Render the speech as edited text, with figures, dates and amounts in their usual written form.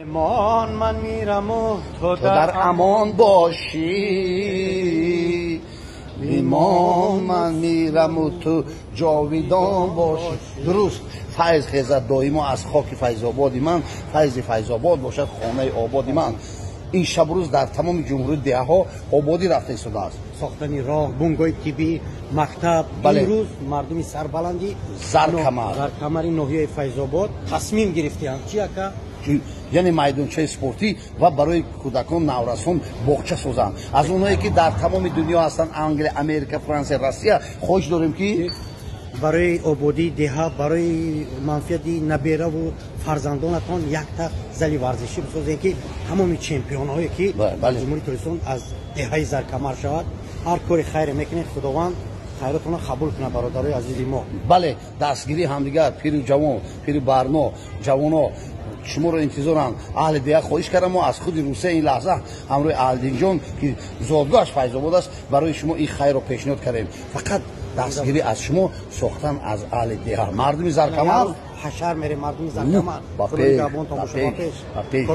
Мон ман мираму то дар амон бошӣ, бимон ман мираму ту ҷовидон бошӣ. Дуруст, файз хезад доимо аз хоки Файзободи ман, файзи Файзобод бошад хонаи ободи ман. Ин шабу рӯз дар тамоми ҷумҳурии деҳаҳо ободӣ рафта истодааст. Сохтани роҳ, бунгоҳи тиббӣ, мактаб. Имрӯз мардуми сарбаланди Заркамар, Заркамари ноҳияи Файзобод тасмим гирифтаанд. Чи, ака? Яъне майдончаи спортӣ ва барои кӯдакон, наврасон боғча созанд. Аз онҳое ки дар тамоми дунё ҳастанд, Англия, Америка, Франсия, Россия, хоҳиш дорем, ки барои ободии деҳа, барои манфиати набераву фарзандонатон якта зали варзишӣ бисозем, ки тамоми чемпионҳое ки ҷумҳурии Тоҷикистон аз деҳаи Заркамар шавад. Ҳар кори хайре мекунед, Худованд хайротонро қабул кунад, бародарои азизи мо. Бале, дастгирии ҳамдигар, пиру ҷавон, пиру барно, ҷавоно шуморо интизоранд. Аҳли деҳа хоҳиш кардам, мо аз худи Русия ин лаҳза ҳамроҳи Аҳлиддинҷон, ки зодгоҳаш Файзобод аст, барои шумо ин хайрро пешниҳод кардем. Фақат дастгирӣ аз шумо, сохтан аз аҳли деҳа, мардуми Заркамар. Ҳашар мерем, мардуми Заркамар. Ба пеш.